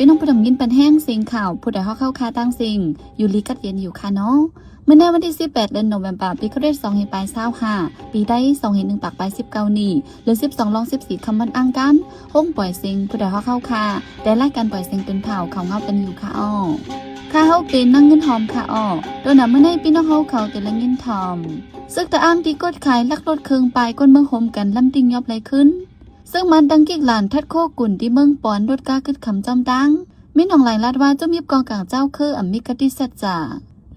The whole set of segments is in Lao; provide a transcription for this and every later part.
ພີ່ນ້ອງຜູ້ດຳຍິນປັນແຮງເສັງຂ່າວ ຜູ້ໃດຮອກເຮົາຄາຕ່າງເສັງ ຢູ່ລີກັດເຢັນຢູ່ຄາເນາະ. ມື້ໃນວັນທີສິບແປດ ເດືອນໂນເວັມເບາ ປີຄຣິສສອງພັນປາຍຊາວຫ້າ ປີໄທສອງພັນໜຶ່ງປາຍປາຍສິບເກົ້ານີ້ ເດືອນສິບສອງລອງສິບສີ່ຄ່ຳວັນອັງຄານ ໂຮງປ່ອຍເສັງ ຜູ້ໃດຮອກເຮົາຄາ ແຕ່ລາຍການປ່ອຍເສັງເປັນຂ່າວ ເຂົ້າເງົາກັນຢູ່ຄາເອາະ. ຂ້າເຮົາເປັນນາງເງິນຫອມຄາເອາະ. ໂຕໜ້າມື້ໃນ ພີ່ນ້ອງເຮົາເຂົາແຕ່ລະຍິນຖ່ອມ ເສິກຕະອາງທີ່ກົດຂາຍລັກລົດເຄື່ອງປາຍ ຄົນເມືອງໂຮມກັນລຳຕິງຍອບໄລ່ຂຶ້ນ. ເຊິ່ງມັນຕັ້ງກິກຫຼານທັດໂຄກຸນທີ່ເມືອງປອນ ລົດກາກຶດຂຳຈອມຕາງ. ມີໜອງລາຍລາດວ່າ ຈຸມຍິບກອງກາງເຈົ້າຄືອຳມີກະຕິສັດຈາ.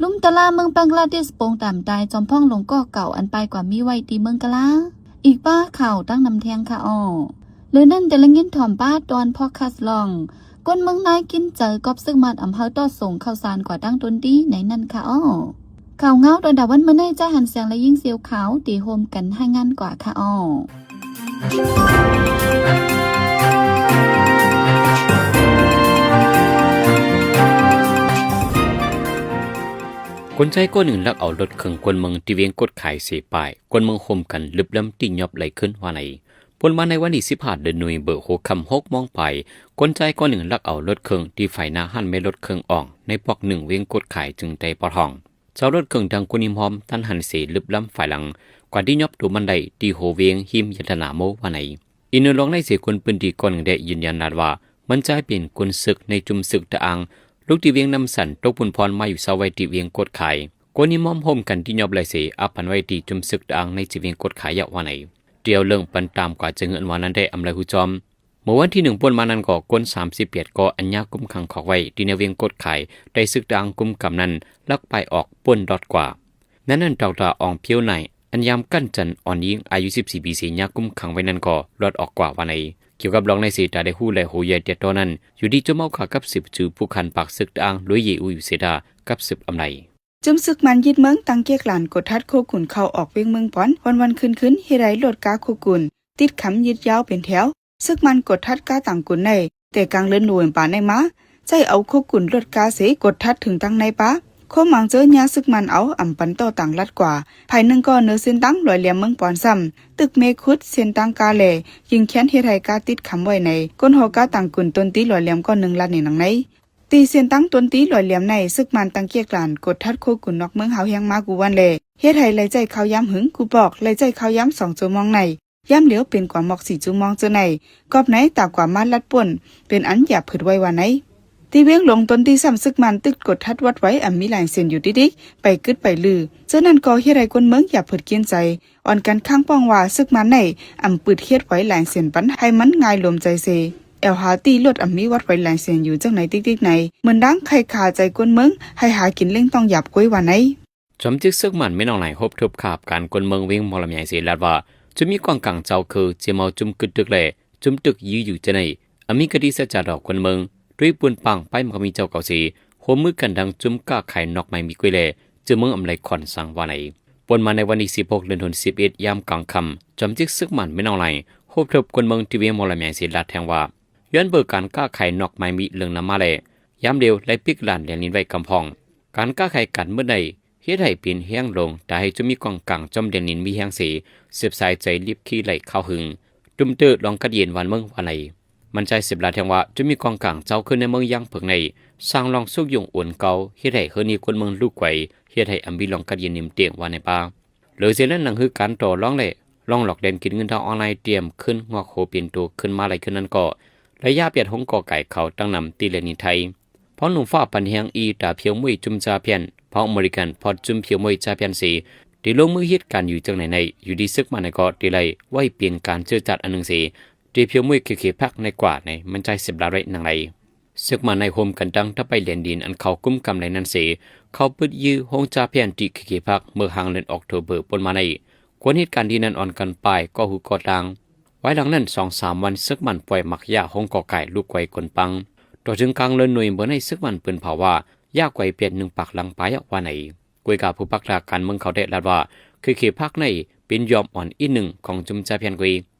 ລຸ່ມຕະລາເມືອງບັງກະລາເທດໂປ່ງຕາມຕາຍ ຈອມພອງຫຼວງກໍເກົ່າ ອັນປາຍກວ່າມີໄວ້ທີ່ເມືອງກະລາ. ອີກປ້າຂ່າວຕັ້ງນຳແທງຄາເອາະ. ເລີຍນັ້ນແຕ່ລະຍິນຖ່ອມປ້າຕອນພອດຄາສລອງ ຄົນເມືອງນາຍກິນເຈີ ກອບເສິກມານອຳເຮົາຕໍ່ສົ່ງເຂົ້າສານກວ່າຕັ້ງຕົນດີໃນນັ້ນຄາເອາະ. ຂ່າວເງົາຕອນດາວັນມື້ໃນ ຈາຍຫັນແສງ ແລະ ຍິງສຽວຂາວ ທີ່ໂຮມກັນລາຍງານກວ່າຄາເອາະ. ຄົນຊາຍຄົນໜຶ່ງລັກເອົາລົດເຄື່ອງຄົນເມືອງທີ່ວຽງກົດຂາຍເສຍປາຍ ຄົນເມືອງໂຮມກັນລຶບລຳຕິງຍອບໄລ່ຂຶ້ນວ່າໃນ. ປົນມາໃນວັນທີສິບຫ້າ ເດືອນໂນເວັມເບີ ຫົວຄ່ຳຫົກໂມງປາຍ ຄົນຊາຍຄົນໜຶ່ງລັກເອົາລົດເຄື່ອງທີ່ໄຟໜ້າຮ້ານແມ່ລົດເຄື່ອງອອກ ໃນປອກໜຶ່ງ ວຽງກົດຂາຍ ຈຶ່ງໄດ້ປະທ້ອງ. ຊາວລົດເຄື່ອງທັງຄົນຮິມຮ່ອມ ຕັດຫັນເສ ລຶບລຳໄຟຫຼັງ ກວ່າທີ່ຍອບໂຕມັນໄດ້ທີ່ໂຮວຽງ ຮິມຍານທະນາໂມວ່າໃນ. ອີກໜຶ່ງລອງໃນເສ ຄົນພື້ນທີ່ຄົນໜຶ່ງໄດ້ຢືນຢັນລາດວ່າ ມັນຈາຍເປັນຄົນເສິກໃນຈຸມເສິກຕະອາງ ລູກທີ່ວຽງນ້ຳສັນ ຕົກປຸນພອນມາຢູ່ເຊົາໄວ້ທີ່ວຽງກົດຂາຍ. ຄົນຮິມຮ່ອມໂຮມກັນທີ່ຍອບໄລ່ເສ ອັບພັນໄວ້ທີ່ຈຸມເສິກຕະອາງໃນທີ່ວຽງກົດຂາຍເຢາະວ່າໃນ. ກ່ຽວເລື່ອງປັນຕາມກວ່າຈະເຮືອນວ່ານັ້ນໄດ້ອຳໄລຮູ້ຈອມ. ເມື່ອວັນທີໜຶ່ງປົນມານັ້ນກໍ ຄົນສາມສິບແປດກໍ ອັນຍາກຸມຂັງຂອກໄວ້ທີ່ໃນວຽງກົດຂາຍ ໄດ້ເສິກຕະອາງກຸມກຳນັ້ນ ລັກປາຍອອກປົນລອດກວ່າ. ໃນນັ້ນ ດອກຕາ ອອງ ພຽວໄນ ອັນຍາມກັນຈັນ ອ່ອນຍິງ ອາຍຸສິບສີ່ປີເສ ຍາກຸມຂັງໄວ້ນັ້ນກໍລອດອອກກວ່າວ່າໃນ. ກ່ຽວກັບລອງໃນເສຕາໄດ້ຮູ້ ແລະ ຮູ້ໃຫຍ່ແຕ່ໂຕນັ້ນ ຢູ່ທີ່ຈຸມເອົາຂາກັບສິບຈູຜູ້ຄັນປາກເສິກຕະອາງ ລວຍເຢອູຢູ່ເສດາກັບສິບອຳໄລ. ຈຸມເສິກມັນຍຶດເມືອງ ຕັ້ງເກກຫຼານ ກົດທັດໂຄກຸນເຂົ້າອອກວຽງເມືອງປອນ ວັນໆຄືນໆ ເຮັດໃຫ້ລົດກາໂຄກຸນ ຕິດຂຳຍືດຍາວເປັນແຖວ. ເສິກມັນກົດທັດກາຕ່າງກຸນໃນແຕ່ກາງເດືອນໂນເວັມປາໃນມາ ໃຊ້ເອົາໂຄກຸນລົດກາເສ ກົດທັດເຖິງຕັ້ງໃນປ່າ ໂຄມັງເຈີຍາເສິກມັນເອົາອຳປັນຕໍ່ຕາງລັດກວ່າ. ພາຍໜຶ່ງກໍເນີເສັ້ນທາງລອຍແຫຼມເມືອງປອນຊ້ຳ ຕຶກເມຂຸດເສັ້ນທາງກາແລ ຍິງແຄນເຮັດໃຫ້ກາຕິດຂຳໄວ້ໃນ ກົ້ນຫໍກາຕ່າງກຸນຕົ້ນຕີລອຍແຫຼມກ້ອນໜຶ່ງ ລັດໃນໜັງໃນ. ທີ່ເສັ້ນທາງຕົ້ນຕີລອຍແຫຼມໃນ ເສິກມັນຕັ້ງເກກຫຼານ ກົດທັດໂຄກຸນນອກເມືອງຮາວແຮງມາກູ່ວັນແລ ເຮັດໃຫ້ໄດ້ໃຊ້ເຂົ້າຍາມຫຶງ ກູ່ບອກໄດ້ໃຊ້ເຂົ້າຍາມສອງຊົ່ວໂມງໃນ ຍາມຫຼຽວເປັນກວ່າໝອກສີ່ຊົ່ວໂມງເຈີໃນ ກອບໃນຕາກວ່າມາລັດປົນ ເປັນອັນຢາບຜຶດໄວ້ວ່າໃນ. ທີ່ວຽງຫຼວງຕົ້ນຕີຊ້ຳ ເສິກມັນຕຶກກົດທັດວັດໄວ້ ອຳມີລາຍເຊັນຢູ່ຕິກໆ ໄປກຶດໄປລື ເທື່ອນັ້ນກໍເຮັດໃຫ້ຄົນເມືອງຢາບຜຶດກິນໃຈ ອ່ອນກັນຄ້າງປ້ອງວ່າ ເສິກມັນໃນອຳປຶດເຮັດໄວ້ລາຍເຊັນປັນໃຫ້ມັນງ່າຍລົມໃຈເສ ແອວຫາຕີລົດອຳມີວັດໄວ້ລາຍເຊັນຢູ່ຈັ່ງໃນຕິກໆໃນ ເໝືອນດັ່ງໄຂ່ຄາໃຈຄົນເມືອງ ໃຫ້ຫາກິນເລັ່ງຕ້ອງຢາບກ້ວຍວ່າໃນ. ຈອມຈິກເສິກມັນແມ່ນອອງລາຍ ຮົບທົບຂ້າຮັບການຄົນເມືອງວຽງມໍລະແມງເສ ລາດວ່າ ຈຸມີກອງກາງເຈົ້າຄື ເຈເມົາຈຸມກຶດຕຶກ ແລະ ຈຸມຕຶກຢື້ຢູ່ຈະໃນ ອາມີກະຕິສັດຈາຕໍ່ຄົນເມືອງ ດ້ວຍປຸນປາງປ້າຍມັກມີເຈົ້າເກົ່າເສ ຮ່ວມມືກັນດັ່ງຈຸມຄ້າຂາຍນອກໄມ້ມີກ້ວຍ ແລະ ເຈີເມືອງອຳໄລຂອນສັງວ່າໃນ. ປົນມາໃນວັນທີສິບຫົກ ເດືອນສິບເອັດ ຍາມກາງຄ່ຳ ຈອມຈິກເສິກມັນແມ່ນອອງລາຍ ຮົບທົບຄົນເມືອງທີ່ວຽງມໍລະແມງເສ ລາດແທງວ່າ ຍ້ອນເບີການຄ້າຂາຍນອກໄມ້ມີເລື່ອງນຳມາ ແລະ ຍາມຫຼຽວໄດ້ປິກລານແລນດິນໄວ້ກຳພອງ ການຄ້າຂາຍກັນເໝິດໃນ ເຮັດໃຫ້ເປັນແຮງລົງ ຕາໃຫ້ຈຸມີກອງກາງຈອມແດນດິນມີແຮງເສ ສືບສາຍໃຈລິບຂີ່ໄຫຼຂ້າວຫຶງ ຕຸມເຕີລອງກັດເຢັນຫວານເມືອງວ່າໃນ. ມັນໃຈສິບລາແທງວ່າ ຈຸມີກອງກາງເຈົ້າຂຶ້ນໃນເມືອງຢ່າງເຜິກໃນ ສ້າງລອງສຸກຍົງໂອນເກົ່າ ເຮັດໃຫ້ເຮີນີຄົນເມືອງລຸກໄກ ເຮັດໃຫ້ອຳມີລອງກັດເຢັນນິມຕຽງວ່າໃນປາ. ເລີຍເສຍນັ້ນ ໜັງຮືການຕໍ່ລອງ ແລະ ລອງຫຼອກແດນກິນເງິນທາງອອນລາຍ ຕຽມຂຶ້ນງອກໂຫເປັນໂຕຂຶ້ນມາຫຼາຍຂຶ້ນນັ້ນກໍ ໄລຍະປຽດຫົງກໍກາຍເຂົາຕັ້ງນຳທີ່ແລນດິນໄທ ພ້ອມໜຸ່ມຟ້າປັນແຮງອີຕາພຽວມົ້ຍຈຸມຈາພຽນ ເຜົ່າອາເມລິກັນ ພອດຈຸມພຽວມົ້ຍຈາພຽນເສ ໄດ້ລົງມືເຮັດການຢູ່ຈັ່ງໃນໃນ ຢູ່ດີເສິກມາໃນກໍໄດ້ໄລ່ໄວ້ເປັນການເຈີຈັດອັນໜຶ່ງເສ ທີ່ພຽວມົ້ຍເຄເຄພັກໃນກວ່າໃນ ມັນໃຈສິບລາໄວ້ໜັງໃນ. ເສິກມາໃນໂຮມກັນຕັ້ງທັບໄປແລນດິນອັນເຂົາກຸມກຳໄດ້ນັ້ນເສ ເຂົາປຶດຢື້ໂຮງຈາພຽນທີ່ເຄເຄພັກເມື່ອຫາງເດືອນອອກໂທເບີປົນມາໃນ ຄວນເຮັດການທີ່ນັ້ນອ່ອນກັນປາຍກໍຫູກໍຕ່າງ. ວາຍຫຼັງນັ້ນສອງສາມວັນ ເສິກມັນປ່ອຍໝາກຢາຫົງກໍກາຍລູກໄກກົນປັງ ຕໍ່ເຖິງກາງເດືອນໂນເວັມເບີໃນ ເສິກມັນປືນເຜົາວ່າຢາໄກປຽດໜຶ່ງປາກຫຼັງປາຍວ່າໃນ. ກວຍກາຜູ້ປັກຕາການເມືອງເຂົາໄດ້ລາດວ່າ ເຄເຄພັກໃນເປັນຍອມອ່ອນອີກໜຶ່ງຂອງຈຸມຈາພຽນກວຍ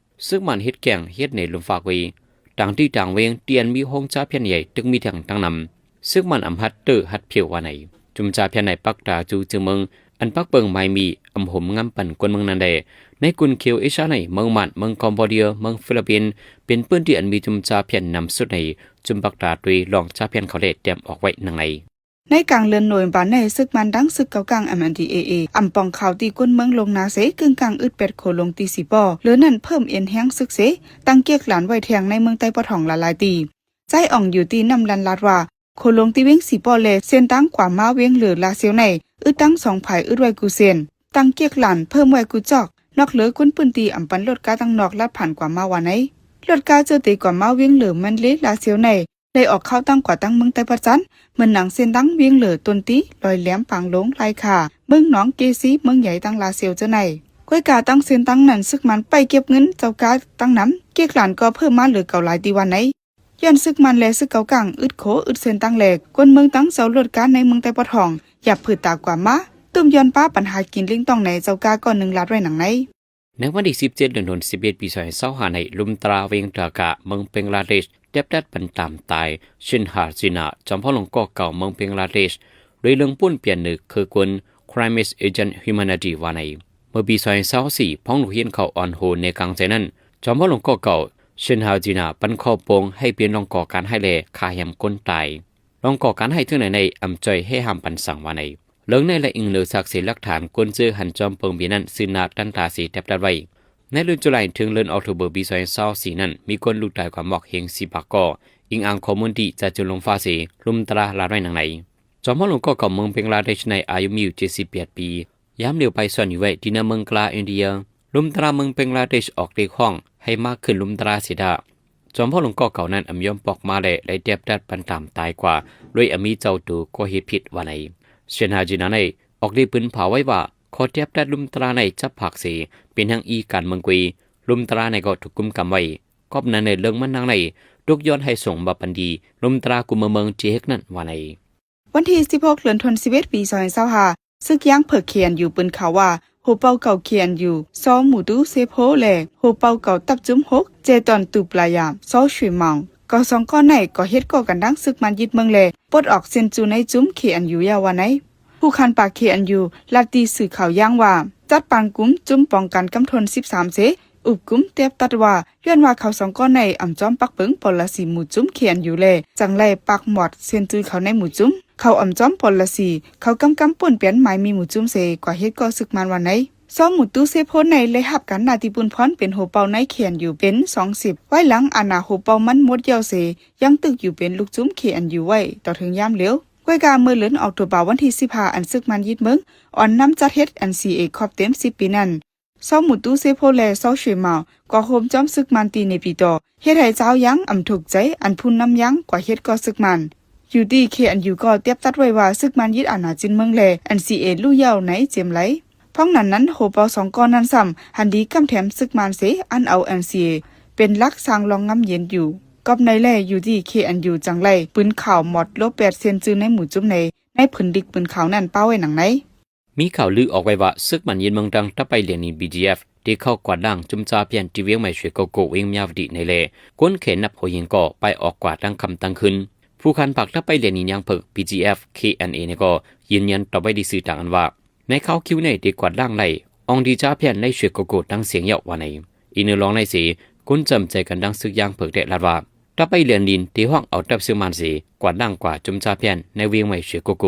ເສິກມັນເຮັດແກງເຮັດໃນລົມຟ້າກວຍ ຕ່າງທີ່ຕ່າງເວງ ທີ່ອັນມີໂຮງຈາພຽນໃຫຍ່ ຕຶກມີແທ່ງຕັ້ງນຳ ເສິກມັນອຳຮັດເຕີຮັດພຽວວ່າໃນ. ຈຸມຈາພຽນໃນປັກຕາຈູເຈີເມືອງ ອັນປັກເປິງໄມ້ມີ ອຳໂຫມງາມປັນຄົນເມືອງນັ້ນແດ່ ໃນກຸນເຂດເອເຊຍໃນ ເມືອງມານ ເມືອງກຳໂບເດຍ ເມືອງຟີລິບປິນ ເປັນພື້ນທີ່ອັນມີຈຸມຈາພຽນນຳສຸດໃນ ຈຸ່ມປາກຕາ ໂດຍລອງຈາພຽນເຂົາແລະ ຕຽມອອກໄວ້ໜັງໃນ. ໃນກາງເດືອນໂນເວັມເບານີ້ ຊຶກມັນ ທັງຊຶກເກົາກາງ MNDAA ອຳປ່ອງຂ່າວ ທີ່ກົ້ນເມືອງລົງນາເຊ ກຶ້ງກາງອຶດແປດໂຂຫຼວງທີ່ສີປໍ ເຫຼືອນັ້ນເພີ່ມເອັນແຮງຊຶກເຊ ຕັ້ງກຽກລານໄວ້ແທ່ງ ໃນເມືອງໃຕ້ປອດຫ້ອງຫຼາຍໆທີ່. ໃຈອອງຢູ່ທີ່ນ້ຳລັນລາດວ່າ ໂຂຫຼວງທີ່ວຽງສີປໍ ແລະ ເສັ້ນທາງກວ່າມາວຽງເລີ ລາຊຽວໃນ ອຶດທັງສອງຝ່າຍ ອຶດໄວ້ກູເສັ້ນ ຕັ້ງກຽກລານເພີ່ມໄວ້ກູຈອກ. ນອກເຫຼືອຄົນພື້ນທີ່ ອຳປັນລົດກາທາງນອກ ລາດຜ່ານກວ່າມາວ່າໃນ. ລົດກາເຈີເຕກວ່າມາວຽງເລີ ແມ່ນເລ ລາຊຽວໃນ ໄດ້ອອກເຂົ້າຕັ້ງກວ່າຕັ້ງເມືອງໃຕ້ປະຈັນ ເໝືອນໜັງເສັ້ນທາງວຽງເລີ ຕົ້ນຕີ ລອຍແຫຼມ ປາງຫຼົງ ລາຍຄາ ເມືອງໜອງ ເກຊີ ເມືອງໃຫຍ່ ຕັ້ງລາຊຽວເຈົ້າໃນ. ກ້ອຍກາຕັ້ງເສັ້ນທາງນັ້ນ ຊຶກມັນໄປເກັບເງິນເຈົ້າກາຕັ້ງນຳ ກຽກລານກໍເພີ່ມມາເຫຼືອເກົ່າຫຼາຍທີ່ວ່າໃນ. ຍ້ອນຊຶກມັນ ແລະ ຊຶກເກົາກາງອຶດໂຂອຶດເສັ້ນທາງແລກ ຄົນເມືອງ ທັງຊາວລົດກາໃນເມືອງໃຕ້ປະທ້ອງ ຢາບຜືດຕາກວ່າມາ ຕຸ້ມຍ້ອນປາ ບັນຫາກິນລິງຕ້ອງໃນ ເຈົ້າກາກໍໜຶ່ງລາດໄວ້ໜັງໃນ. ໃນວັນທີສິບເຈັດ ເດືອນສິບເອັດ ປີສອງພັນຊາວຫ້າ ໃນລຸ່ມຕາວຽງດາກາ ເມືອງເປັງລາເດຊ ແຕບຕັດປັນຕາມຕາຍ ເຊນຮາ ຈີນາ ຈອມພອນຫຼວງກໍເກົ່າເມືອງເປັງລາເດຊ ໂດຍເລື່ອງປຸ້ນປ່ຽນໜຶ່ງຄືຄົນ Crimea Agent Humanity ວ່າໃນ. ເມື່ອປີສອງພັນຊາວສີ່ ພວກນັກຮຽນເຂົາອ່ອນໂຮໃນກາງໃຈນັ້ນ ຈອມພອນຫຼວງກໍເກົ່າ ເຊນຮາ ຈີນາ ປັນຂໍ້ໂປງໃຫ້ປ່ຽນລອງກໍ່ການຮ້າຍ ແລະ ຂ້າແຮມຄົນຕາຍ. ລອງກໍ່ການຮ້າຍເທື່ອໃນໃນ ອຳຈ່ອຍໃຫ້ຫ້າມປັນສັງວ່າໃນ. ເລື່ອງໃນ ແລະ ອີງເໜີຊາກເສຫຼັກຖານ ຄົນເຈີຫັ້ນຈອມເປິງເບຍນັ້ນ ຊື່ນາຕັນຕາ ເສແຕບຕັດໄວ້. ໃນເດືອນຈຸລາຍເຖິງເດືອນອອກໂທເບີ ປີສອງພັນຊາວສີ່ນັ້ນ ມີຄົນລູກຕາຍກວ່າມອກເຮງສີ່ປາກກໍ ອີງອ້າງຂໍ້ມູນທີ່ຈາຈຸລົມຟ້າເສ ລຸ່ມຕາລາດໄວ້ໜັງໃນ. ຈອມພອນຫຼວງກໍເກົ່າເມືອງເປັງລາເດຊໃນ ອາຍຸມີຢູ່ເຈັດສິບແປດປີ ຍາມດຽວໄປສອນຢູ່ໄວ້ທີ່ໜ້າເມືອງກລາ ອິນເດຍ. ລຸ່ມຕາເມືອງເປັງລາເດຊອອກເລກຮ້ອງໃຫ້ມາຂຶ້ນລຸ່ມຕາເສດາ. ຈອມພອນຫຼວງກໍເກົ່ານັ້ນອຳຍອມປອກມາ ແລະ ໄດ້ແຕບຕັດປັນຕາມຕາຍກວ່າ ໂດຍອາມີເຈົ້າໂຕກໍເຮັດຜິດວ່າໃນ. ເຊນຮາ ຈີນາ ໃນອອກເລກປືນເຜົາໄວ້ວ່າ ຂໍ້ແຕບຕັດລຸ່ມຕາໃນຈັບພາກເສ ເປັນຫຍັງອີການເມືອງກຸຍ ລຸ່ມຕາໃນກໍຖືກກຸມກຳໄວ້. ກອບນັ້ນໃນເລື່ອງມັນນາງໃນ ທຸກຍ້ອນໃຫ້ສົ່ງມາປັນດີ ລຸ່ມຕາກຸມເມືອງທີ່ເຮັດນັ້ນວ່າໃນ. ວັນທີສິບຫົກ ເດືອນສິບເອັດ ປີສອງພັນຊາວຫ້າ ຊຶກຢາງເຜິກ ເຄເອັນຢູ ປືນຂ່າວວ່າ ໂຮເປົ່າເກົ່າເກົ່າ ເຄເອັນຢູ ຊໍ ໝູຕູ ເຊໂພ ແລະ ໂຮເປົ່າເກົ່າເກົ່າ ຕັບຈຸ້ມຫົກ ເຈຕອນ ຕູປລາຢາມ ຊໍ ຊຸຍເມົາ ກໍສອງກໍໃນກໍເຮັດກໍ່ກັນດັງຊຶກມັນຍຶດເມືອງ ແລະ ປົດອອກເຊັນຈູໃນຈຸ້ມ ເຄເອັນຢູ ແລ້ວວ່າໃນ. ຜູ້ຂັນປາກ ເຄເອັນຢູ ລາດທີ່ສື່ຂ່າວຢາງວ່າ ຈັດປາງກຸ່ມຈຸ້ມປ້ອງກັນກຳທົນສິບສາມເສ ອຸບກຸມແຕບຕັດວ່າ ຍ້ອນວ່າເຂົາສອງກໍໃນອຳຈອມປັກເປິງປໍລາສີໝູ່ຈຸ້ມ ເຄເອັນຢູ ແລະ ຈັ່ງໄລ່ປັກໝອດເຊັນຈື່ເຂົາໃນໝູ່ຈຸ້ມ. ເຂົາອຳຈອມປໍລາສີ ເຂົາກຳກຳປຸ້ນປ່ຽນໝາຍມີໝູ່ຈຸ້ມເສ ກວ່າເຮັດກໍ່ຊຶກມັນວ່າໃນ. ຊໍ ໝູຕູ ເຊໂພ ໃນໄດ້ຮັບການໜ້າທີ່ປຸ້ນພອນເປັນໂຮເປົ່າໃນ ເຄເອັນຢູ ເປັນສອງສິບ ໄວ້ຫຼັງອານາໂຮເປົ່າມັນໝົດຢ່າວເສ ຍັງຕຶກຢູ່ເປັນລູກຈຸ້ມ ເຄເອັນຢູ ໄວ້ຕໍ່ເຖິງຍາມເລວ. ກ້ອຍກາເມື່ອເດືອນອອກໂທບາ ວັນທີສິບຫ້າ ອັນຊຶກມັນຍຶດເມືອງ ອອນນຳຈັດເຮັດ ເອັນຊີເອ ຄອບເຕັມສິບປີນັ້ນ ຊໍ ໝູຕູ ເຊໂພ ແລະ ຊໍ ຊຸຍເມົາ ກໍໂຮມຈອມຊຶກມັນທີ່ເນປີຕໍ ເຮັດໃຫ້ຊາວຢາງອຳທຸກໃຈ ອັນຜູ້ນຳຢາງກວ່າເຮັດກໍ່ຊຶກມັນ. ຢູ່ທີ່ ເຄເອັນຢູ ກໍຕຽບຕັດໄວ້ວ່າ ຊຶກມັນຍຶດອານາຈີນເມືອງ ແລະ ເອັນຊີເອ ລຸຍາວໃນເຈມໄລ. ພ້ອມນັ້ນນັ້ນ ໂຮເປົ່າສອງກໍນັ້ນຊ້ຳ ຫັນດີກຳແຖມຊຶກມັນເສ ອັນເອົາ ເອັນຊີເອ ເປັນຫຼັກສ້າງລອງງາມເຢັນຢູ່. ກອບໃນແລ ຢູ່ທີ່ ເຄເອັນຢູ ຈັ່ງໄລ່ປືນຂາວໝອດໂລແປດເຊັນຈື່ໃນໝູ່ຈຸ້ມໃນ ໃນຜືນດິກປືນຂາວນັ້ນປະໄວ້ໜັງໃນ. ມີຂ່າວລືອອກໄວ້ວ່າ ຊຶກມັນຍຶດເມືອງຕັ້ງຕາໄປຫຼຽນນິນ ບີຈີເອັຟ ທີ່ເຂົ້າກວາດລ້າງຈຸ້ມຈາພຽນທີ່ວຽງໃໝ່ ຊວຍໂກໂກ ວຽງມາຍາວະດີໃນແລ ຄົນເຂດນັບຫົວເຮງກໍໄປອອກກວາດທັງຄ່ຳທັງຄືນ. ຜູ້ຂັນປາກຕາໄປຫຼຽນນິນຢາງເຜິກ ບີຈີເອັຟ ເຄເອັນເອ ນີ້ກໍຢືນຢັນຕໍ່ໄວ້ທີ່ສື່ຕ່າງອັນວ່າ ໃນຄາວຄິວໃນທີ່ກວາດລ້າງໄລ່ອອງດີຈາພຽນໃນ ຊວຍໂກໂກ ຕັ້ງສຽງຍາວວ່າໃນ. ອີກໜຶ່ງລອງໃນເສ ຄົນຈຳໃຈກັນດັ່ງຊຶກຢາງເຜິກແຕ່ລາດວ່າ ຕາໄປຫຼຽນນິນທີ່ຮ້ອງເອົາຕັບຊຶກມັນເສ ກວາດລ້າງກວ່າຈຸ້ມຈາພຽນໃນວຽງໃໝ່ ຊວຍໂກໂກ.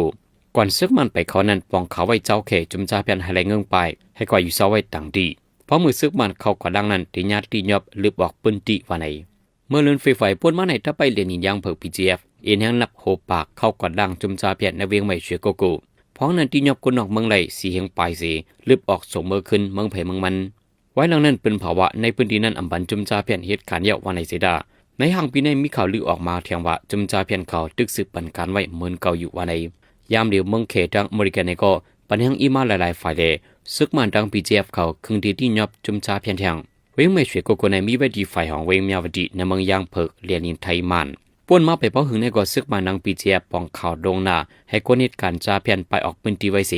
ກ່ອນຊຶກມັນໄປເຂົ້ານັ້ນ ປອງຂ່າວໄວ້ເຈົ້າແຂຈຸ້ມຈາພຽນໃຫ້ໄລ່ເງິງປາຍ ໃຫ້ກວ່າຢູ່ເຊົາໄວ້ຕາງທີ່. ເພາະມື້ຊຶກມັນເຂົ້າກວາດລ້າງນັ້ນ ທີ່ຍາດທີ່ຍອບລຶບອອກພື້ນທີ່ວ່າໃນ. ເມື່ອເດືອນເຟບຣາຣີ ປົນມາໃນຕາໄປຫຼຽນນິນຢາງເຜິກ ບີຈີເອັຟ ເອັນແຮງນັບໂຮປາກເຂົ້າກວາດລ້າງຈຸ້ມຈາພຽນໃນວຽງໃໝ່ ຊວຍໂກໂກ. ພ້ອມນັ້ນທີ່ຍອບຄົນນອກເມືອງໄລ່ສີ່ເຮງປາຍເສ ລຶບອອກສົ່ງເມືອຄືນເມືອງໃຜເມືອງມັນ. ໄວ້ຫຼັງນັ້ນ ເພິ່ນເວົ້າວ່າ ໃນພື້ນທີ່ນັ້ນອຳພັນຈຸ້ມຈາພຽນເຮັດການຍາວວ່າໃນເສດາ. ໃນຫ້າງປີໃນມີຂ່າວລືອອກມາແທງວ່າ ຈຸ້ມຈາພຽນເຂົາຕຶກສືບປັນການໄວ້ເໝືອນເກົ່າຢູ່ວ່າໃນ. ຍາມດຽວເມືອງແຂທາງອາເມລິກາໃນກໍປັນແຮງອີ່ມາຫຼາຍໆຝ່າຍແລ ຊຶກມັນທັງ ບີຈີເອັຟ ເຂົາເຄິ່ງທີ່ທີ່ຍອບຈຸ້ມຈາພຽນແທງ. ວຽງໃໝ່ ຊວຍໂກໂກ ໃນມີໄວ້ທີ່ຝາຍຂອງວຽງມາຍາວະດີໃນເມືອງຢາງເຜິກ ຫຼຽນນິນ ໄທມານ. ປ່ວນມາໄປພໍຫຶງໃນກໍຊຶກມັນທັງ ບີຈີເອັຟ ປອງຂ່າວໂດ່ງໜ້າໃຫ້ຄົນເຮັດການຈາພຽນປາຍອອກພື້ນທີ່ໄວ້ເສ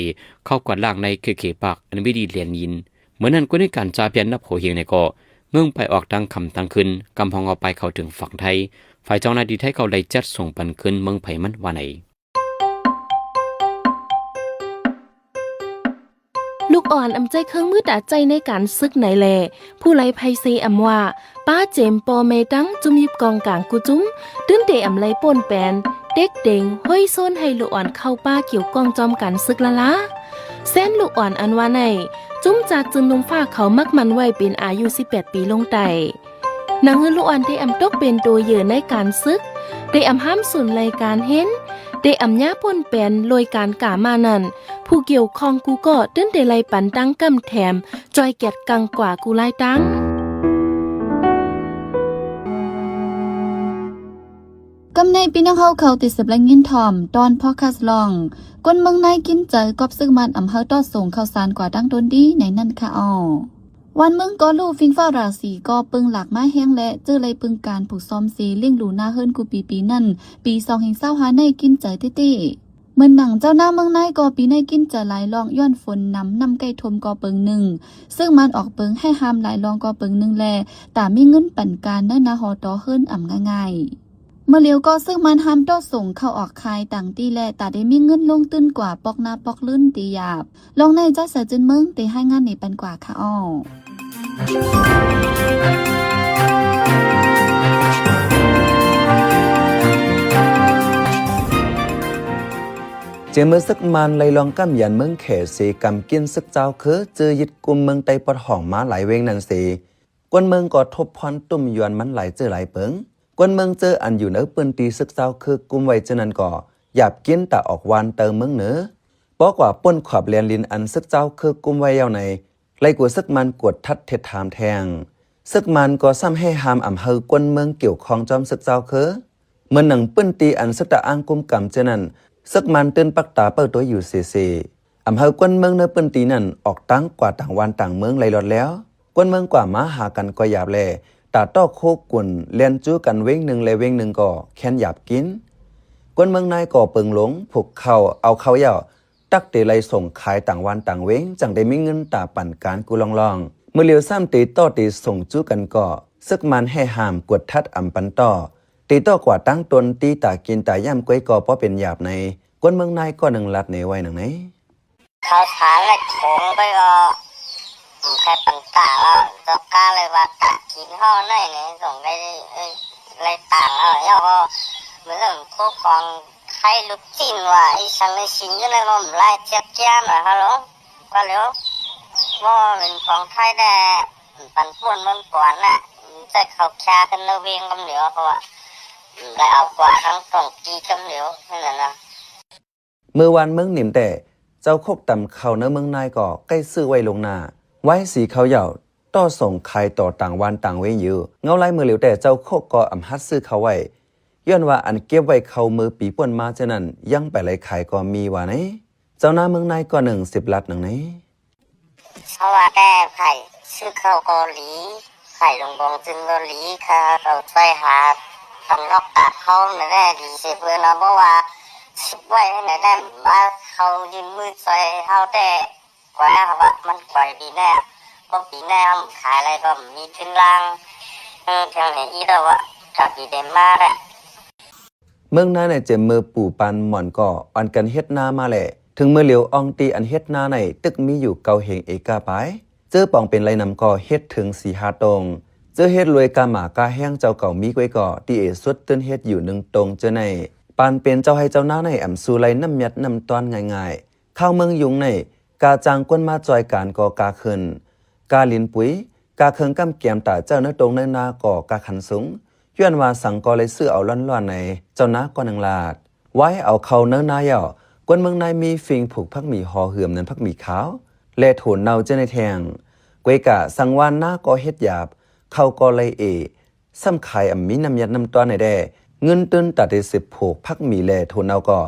ເຂົ້າກວາດລ້າງໃນເຂດເຂດປາກອັນມີດີຫຼຽນນິນ. ເມື່ອນັ້ນຄົນເຮັດການຈາພຽນນັບໂຫເຮງໃນກໍເງິງໄປອອກທັງຄ່ຳທັງຄືນ ກຳພອງເອົາໄປເຂົ້າເຖິງຝັ່ງໄທ. ຝ່າຍເຈົ້າໜ້າທີ່ໄທເຂົາໄດ້ຈັດສົ່ງປັນຄືນເມືອງໃຜມັນວ່າໃນ. ລູກອ່ອນອຳໃຊ້ເຄື່ອງມືຕາໃຈໃນການສຶກໃນແລ ຜູ້ໄລໄພເຊອຳວ່າ ປ້າເຈມ ພໍ່ແມ່ຕັ້ງ ຈຸ້ມຍິບກອງກາງກູຈຸ້ມ ຕື່ນເຕອຳໄລໂປ່ນແປນ ເຕັກເຕັງ ຫ້ອຍໂຊນໃຫ້ລູກອ່ອນເຂົ້າປ່າກ່ຽວຂ້ອງຈອມການສຶກລະລາ. ແຊນລູກອ່ອນອັນວ່າໃນ ຈຸ້ມຈາກຈືນນົມຟ້າເຂົາມັກໝັ້ນໄວ້ເປັນອາຍຸສິບແປດປີລົງໄຕ້. ໜັງເຮືອລູກອ່ອນເຕອຳຕົກເປັນໂຕເຫຍື່ອໃນການສຶກ, ເຕອຳຫ້າມສູນໄລການຮຽນ, ເຕອຳຍາໂປ່ນແປນໂດຍການກາມານັ້ນ, ຜູ້ກ່ຽວຂ້ອງກູກໍຕື່ນເຕໄລປັນຕັ້ງກຳແຖມ ຈ່ອຍແກດກັງກວ່າກູຫຼາຍຕັ້ງ. ກຳໃນພີ່ນ້ອງເຮົາເຂົາຕິດເສບແລະຍິນຖ່ອມ ຕອນພອດຄາສລອງ ຄົນເມືອງນາຍກິນໃຈ ກອບຊຶກມານອຳເຮົາຕໍ່ສົ່ງເຂົ້າສານກວ່າຕັ້ງຕົນດີໃນນັ້ນຄະອໍ. ວານເມືອງກໍຮູ້ ຟິງຟ້າລາສີກໍເປິງຫຼາກມາແຮງ ແລະ ເຈີໄລປຶງການຜູກຊອມເສລ້ຽງດູນາເຮືອນກູປີປີນັ້ນ ປີສອງພັນຊາວຫ້າໃນກິນໃຈເຕໆ. ເໝືອນໜັງເຈົ້ານາເມືອງນາຍກໍປີໃນກິນໃຈຫຼາຍລອງ ຍ້ອນຝົນນຳ ນ້ຳໃກ້ຖົມກໍເປິງໜຶ່ງ, ຊຶກມານອອກເປິງໃຫ້ຫ້າມຫຼາຍລອງກໍເປິງໜຶ່ງ ແລະ ຕາມີເງິນປັນການເນີນາຫໍຕໍ່ເຮືອນອຳງ່າຍໆ. ເມື່ອຫຼຽວກໍຊຶກມານຫ້າມຕໍ່ສົ່ງເຂົ້າອອກຂາຍຕ່າງທີ່ ແລະ ຕາໄດ້ມີເງິນລົງທຶນກວ່າປອກນາປອກເຮືອນຕີຢາບ. ລອງໃນຈາກສາຍຈືນເມືອງເຕຮາຍງານໃນປັນກວ່າຄະອໍ. ເຈເມື່ອຊຶກມານໄລລອງກຳຢັນເມືອງແຂເຊ ກຳກິນຊຶກເຈົ້າຄື ເຈີຍຶດກຸມເມືອງໃຕ້ປອດຫ້ອງມາຫຼາຍເວງນັ້ນເສ ຄົນເມືອງກໍທົບພອນຕຸ້ມຢວນມັນຫຼາຍເຈີຫຼາຍເປິງ. ຄົນເມືອງເຈີອັນຢູ່ໃນພື້ນທີ່ຊຶກເຈົ້າຄືກຸມໄວ້ເຈີນັ້ນກໍຢາບກິນຕາອອກວານເຕີເມືອງເໜີ. ພໍກວ່າປົ້ນຂອບແລນດິນອັນຊຶກເຈົ້າຄືກຸມໄວ້ແລ້ວໃນ ໄລ່ກູຊຶກມານກວດທັດເທັດຖາມແທງ. ຊຶກມານກໍຊ້ຳແຮ່ຫ້າມອຳເຮົາຄົນເມືອງກ່ຽວຂ້ອງຈອມຊຶກເຈົ້າຄື ເໝືອນໜັງພື້ນທີ່ອັນຊຶກຕະອ້າງກຸມກຳເຈີນັ້ນ ຊຶກມານຕື່ນປັກຕາເປີດຕົວຢູ່ເສໆ ອຳເຮົາຄົນເມືອງໃນພື້ນທີ່ນັ້ນອອກຕາງກວ່າຕ່າງວານຕ່າງເມືອງໄລ່ລອດແລ້ວ. ຄົນເມືອງກວ່າມາຫາກັນກໍຢາບແລ ຕາຕໍ່ໂຄກຸນແລ່ນຈູກັນເວງໜຶ່ງແລເວງໜຶ່ງກໍແຄ້ນຢາບກິນ. ຄົນເມືອງນາຍກໍເປິງລົງ ຜູກເຂົ້າ ເອົາເຂົ້າຢາວ ຕັກເຕໄລ່ສົ່ງຂາຍຕ່າງວານຕ່າງເວງ ຈັ່ງໄດ້ມີເງິນຕາປັນການກູລອງໆ. ມື້ຫຼຽວຊ້ຳເຕຕໍ່ເຕສົ່ງຈູກັນກໍ ຊຶກມານແຮ່ຫ້າມກວດທັດອຳປັນຕໍ່ ເຕຕໍ່ກວ່າຕັ້ງຕົນ ຕີຕາກິນຕາຢ້ຳກ້ວຍກໍພໍເປັນຢາບໃນ ຄົນເມືອງນາຍກໍໜຶ່ງລາດໃນໄວ້ໜັງໃນ. ເຂົາຖານແລະໂຂງໄປກໍ ໃຄປັນຕາງເນາະ ເຈົ້າກ້າເລີຍວ່າຕາກິນເຮົາໃນນີ້ ສົ່ງໄດ້ ເອີ ໄລ່ຕາງເນາະ ແລ້ວກໍເມື່ອເລື່ອງຄູ່ຂອງໄຂ່ລູກຊີ້ນວ່າ ອີ່ສັງນີ້ຊິງຢູ່ໃນບໍ່ຫຼາຍຈຽບແກ້ມນະ ຮັລໂຫຼ ວ່າແລ້ວ ບໍ່ເປັນຂອງໄທແດ່ ປັນປ່ວນເມືອງກວນນະ ແຕ່ເຂົາຄາຂຶ້ນນະເວງກຳຫຼຽວ ເພາະວ່າໄດ້ເອົາກວ່າທັງສອງປີກຳຫຼຽວ ນັ້ນນະ. ເມື່ອວານເມືອງນິມແຕ່ ເຈົ້າຄົກຕຳເຂົ້າໃນເມືອງນາຍກໍໃກ້ຊື້ໄວ້ລ່ວງໜ້າ ໄວ້ສີເຂົ້າຢາວ ຕໍ່ສົ່ງຂາຍຕໍ່ຕ່າງວານຕ່າງເວງຢູ່. ເງົາລາຍມື້ຫຼຽວແຕ່ເຈົ້າຄົກກໍອຳຫັດຊື້ເຂົ້າໄວ້ ຍ້ອນວ່າອັນເກັບໄວ້ເຂົ້າມື້ປີປ່ນມາເທື່ອນັ້ນ ຍັງໄປໄລ່ຂາຍກໍມີວ່າໃນ. ເຈົ້ານາເມືອງນາຍກໍໜຶ່ງສິບລັດໜັງໃນ. ເພາະວ່າແຕ່ໃຜຊື້ເຂົ້າກໍດີ ໃຜລົງກອງທຶນກໍດີ ຖ້າເຂົາຊ່ວຍຫາທາງນອກຕາເຮົານັ້ນແຫຼະດີເສຍເພິ່ນເນາະ ເພາະວ່າຊິບໄວ້ໃນນັ້ນວ່າເຂົາຢືມມືຊ່ວຍເຮົາແຕ່ກວ່າເຮົາວ່າມັນກວ່າປີໜ້າ ເພາະປີໜ້າເຮົາຂາຍໄດ້ກໍມີທຶນລ້າງ ເອີ ຈັ່ງໃດອີກແລ້ວວ່າກໍດີໄດ້ມາແຫຼະ. ເມືອງນາຍໃນເຈມເມີປູປານໝອນກໍອ່ອນກັນເຮັດນາມາແຫຼະ ເຖິງເມີຫຼຽວອ່ອງຕີອັນເຮັດນາໃນຕຶກມີຢູ່ເກົ້າເຮງເອກາປາຍ ເຈີປອງເປັນໄລນຳກໍເຮັດເຖິງສີ່ຫ້າຕົງ ເຈີເຮັດລວຍກາໝາກາແຮງເຈົ້າເກົ່າມີກວຍກໍ ຕີເອສຸດຕື່ນເຮັດຢູ່ໜຶ່ງຕົງເຈີໃນ ປານເປັນເຈົ້າໄຮ່ເຈົ້ານາໃນອຳສູ່ໄລ່ນ້ຳຍັດນ້ຳຕ້ອນງ່າຍໆ ຂ້າວເມືອງຍຸງໃນ ກາຈ້າງຄົນມາຊ່ອຍການກໍກາຂຶ້ນ ກາລິນປຸຍ ກາເຄື່ອງກຳແກມຕາເຈົ້າໃນຕົງໃນນາກໍກາຂັ້ນສູງ ຍ້ອນວ່າສັງກໍໄດ້ຊື້ເອົາລ້ອນໆໃນ ເຈົ້ານາກໍໜຶ່ງລາດ ໄວ້ເອົາເຂົ້າໃນນາແລ້ວ ຄົນເມືອງນາຍມີຟິງຜູກຜັກໝີ່ຫໍເຫືອມນັ້ນ ຜັກໝີ່ຂາວ ແລະ ຖົ່ວເນົ່າເຈົ້າໃນແທງ ກວຍກະສັງວ່ານາກໍເຮັດຢາບ ເຂົ້າກໍໄລ່ເອ ຊ້ຳຂາຍອຳມີນ້ຳຍັດນ້ຳຕ້ອນໃນແດ່ ເງິນຕື່ນຕາເຕສິບຜູກຜັກໝີ່ແລ ຖົ່ວເນົ່າກໍ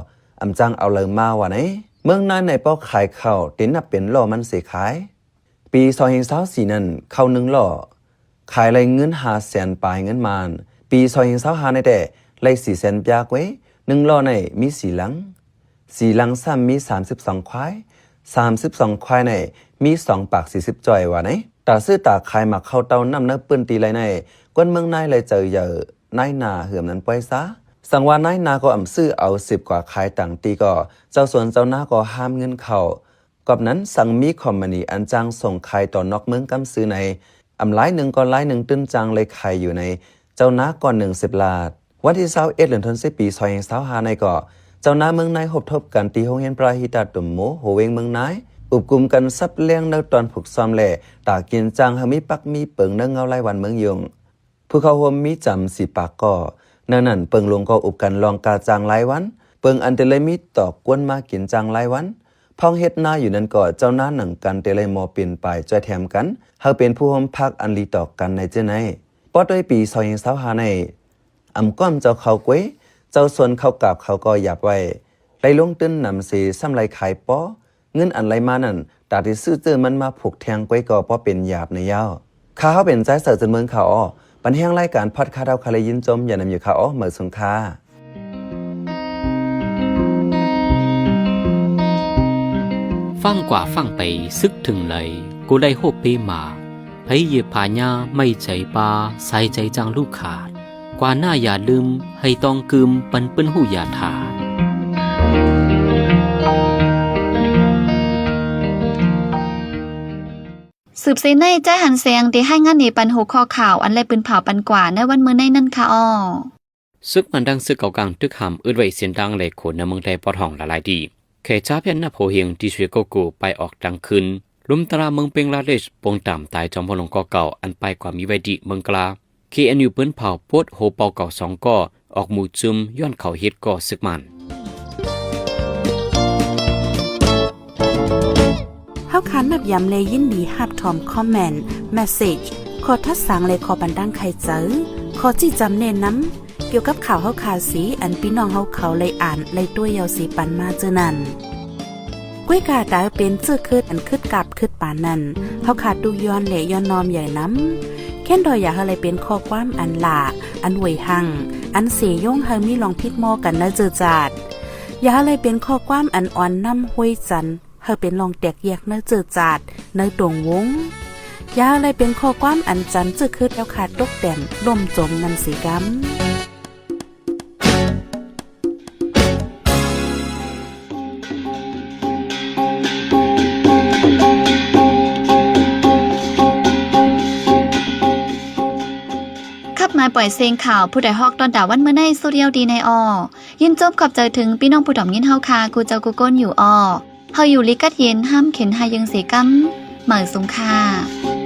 ອຳຈ້າງເອົາເລີຍມາວ່າໃນ ເມືອງນາຍໃນປ້ອກຂາຍເຂົ້າເຕນັບເປັນລໍ້ມັນເສຂາຍ. ປີສອງພັນຊາວສີ່ນັ້ນ ເຂົ້າໜຶ່ງລໍ້ ຂາຍໄດ້ເງິນຫ້າແສນປາຍເງິນມານ ປີສອງພັນຊາວຫ້າໃນແຕ່ ໄດ້ສີ່ແສນປາຍກວ່າ ໜຶ່ງລໍ້ໃນມີສີ່ຫຼັງ ສີ່ຫຼັງຊ້ຳມີສາມສິບສອງຄວາຍ ສາມສິບສອງຄວາຍໃນມີສອງປາກສີ່ສິບຈ້ອຍວ່າໃນ. ຕາຊື້ຕາຂາຍໝາກເຂົ້າເຕົ້ານ້ຳໃນພື້ນທີ່ໄລໃນ ຄົນເມືອງນາຍໄລເຈີເຢີ ນາຍນາເຫືອມນັ້ນປ່ອຍຊາ ສັງວ່ານາຍນາກໍອຳຊື້ເອົາສິບກວ່າຂາຍຕ່າງຕີກໍ ເຈົ້າສວນເຈົ້ານາກໍຫ້າມເງິນເຂົ້າ ກອບນັ້ນ ສັງມີຄອມພານີອັນຈ້າງສົ່ງຂາຍຕໍ່ນອກເມືອງກຳຊື່ໃນ ອຳລາຍໜຶ່ງກໍລາຍໜຶ່ງຕື່ນຈ້າງໄດ້ຂາຍຢູ່ໃນເຈົ້ານາກ່ອນໜຶ່ງສິບລາດ. ວັນທີຊາວເອັດ ເດືອນທັນວາ ປີສອງພັນຊາວຫ້າໃນກໍ ເຈົ້ານາເມືອງນາຍຮົບທົບກັນທີ່ໂຮງຮຽນພະຫິຕາຕຸມໂມ ໂຮເວັງເມືອງນາຍ ອຸບກຸມກັນສັບລ້ຽງໃນຕອນຝຶກຊ້ອມ ແລະ ຕາກິນຈ້າງໃຫ້ມີປັກມີເປິງໃນເງົາລາຍວັນເມືອງຍຸງ. ຜູ້ເຂົ້າຮ່ວມມີຈຳສີ່ປາກກໍ ໃນນັ້ນເປິງລຸງກໍອຸບກັນລອງກາຈ້າງລາຍວັນ, ເປິງອັນເຕເລີຍມີຕອກກວນມາກິນຈ້າງລາຍວັນ. ພ້ອງເຮັດນາຢູ່ນັ້ນກໍເຈົ້ານາໜັງກັນເຕເລີຍມໍປິ່ນປາຍຈອຍແຖມກັນ ເຮົາເປັນຜູ້ຮ່ວມພັກອັນດີຕໍ່ກັນໃນເຈື່ອໃນ. ພໍໂດຍປີສອງພັນຊາວຫ້າໃນ ອຳກ້ອມເຈົ້າເຂົ້າກວຍ ເຈົ້າສວນເຂົ້າກາບເຂົາກໍຢາບໄວ້ ໄດ້ລົງທຶນນຳເສຊ້ຳໄດ້ຂາຍປໍ ເງິນອັນໄດ້ມານັ້ນ ຕາທີ່ຊື້ເຈີມັນມາຜູກແທງກວຍກໍພໍເປັນຢາບໃນຍາວ. ຂ້າເຮົາເປັນຊາຍເສີດເຊີນເມືອງຂ້າອໍ ບັນແຮງລາຍການພອດຄາດເຮົາຄະເລີຍຍິນຊົມຢ່ານຳຢູ່ຂ້າອໍ ເໝີສູງຄ່າ. ຟັງກວ່າຟັງໄປ ຊຶກເຖິງໃດ ກໍໄດ້ໂຮບເປມາ ໃຜຢຽບຜາຍາ ໄມ້ໃຈປ່າ ສາຍໃຈຈາງລູກຂາດ ກວ່າໜ້າຢ່າລືມ ໃຫ້ຕ້ອງກືມ ປັນເປີ້ນຮູ້ຢ່າຖາດ. ສືບເສຍໃນ ໃຈຫັນແສງ ໄດ້ຮາຍງານໃຫ້ປັນຫົວຂໍ້ຂ່າວ ອັນໄດ້ປືນເຜົາປັນກວ່າໃນວັນມື້ໃນນັ້ນຄ່າອໍ. ເສິກໝັ້ນດັ່ງເສິກເກົາກາງ ຕຶກຫ້າມອຶດໄວ້ເສັ້ນທາງ ແລະ ຂົນໃນເມືອງໄທປອດຫ້ອງຫຼາຍໆທີ່ ແຂກຊາວພຽນນັບຫົວຮຽງທີ່ຊ່ວຍກໍກູໄປອອກກາງຄືນ ລຸມຕະລາເມືອງເປັງລາເດດ ປົງຕາມຕາຍຈອມພະລົງກໍເກົ່າ ອັນປ້າຍກວ່າມີໄວ້ທີ່ເມືອງກະລາ ເຄເອັນຢູ ປືນເຜົາ ໂປດໂຮເປົາເກົ່າສອງກໍ ອອກໝູ່ຈຸ່ມ ຍ້ອນເຂົາເຮັດກໍ່ເສິກໝັ້ນ. ເຮົາຄານນັບຢາມ ແລະ ຍິນດີຮັບຖອມຄອມເມັນ, ເມສເສຈ, ຂໍ້ທັດສາງ ແລະ ຂໍ້ບັນດາງໄຂໃຈ, ຂໍ້ຊີ້ຈຳແນະນຳ ກ່ຽວກັບຂ່າວເຮົາຄາເສ ອັນພີ່ນ້ອງເຮົາເຂົາໄດ້ອ່ານໄດ້ຕົວະເຍົາເສປັນມາເຈີນັ້ນ. ກວຍກາຕາເປັນເຈີຄຶດອັນຄຶດກາບຄຶດປານນັ້ນ ເຮົາຄາຕຸກຍ້ອນ ແລະ ຍ້ອນນ້ອມໃຫຍ່ນຳ. ແຄ້ນດອຍຢາກໃຫ້ໄດ້ເປັນຂໍ້ຄວາມອັນຫຼ້າ ອັນຫວຍຮັ່ງ ອັນເສຍົງໃຫ້ມີລອງຜິດມໍກັນໃນເຈີຈາດ. ຢາກໃຫ້ໄດ້ເປັນຂໍ້ຄວາມອັນອ່ອນນ້ຳຫ້ວຍຈັນ ໃຫ້ເປັນລອງແຕກແຍກໃນເຈີຈາດ ໃນຕົງວົງ. ຢ່າໃຫ້ໄດ້ເປັນຂໍ້ຄວາມອັນຈັນເຈີຄຶດແລ້ວຂາດຕົກແຕ່ນລົ້ມຈົມນຳເສກຳ. ຂັບມາປ່ອຍເສັງຂ່າວ ຜູ້ໃດຮອກຕ້ອນດາວັນມື້ໃນ ສຸດຍອດດີໃນອໍ. ຍິນຊົມຂອບໃຈເຖິງພີ່ນ້ອງຜູ້ດອມຍິນເຮົາຄາ ກູເຈົ້າກູກົນຢູ່ອໍ. ເຮົາຢູ່ລີກັດເຢັນ ຫ້າມເຂັນຫາຍເຢິງເສກຳ ເໝີສູງຄ່າ.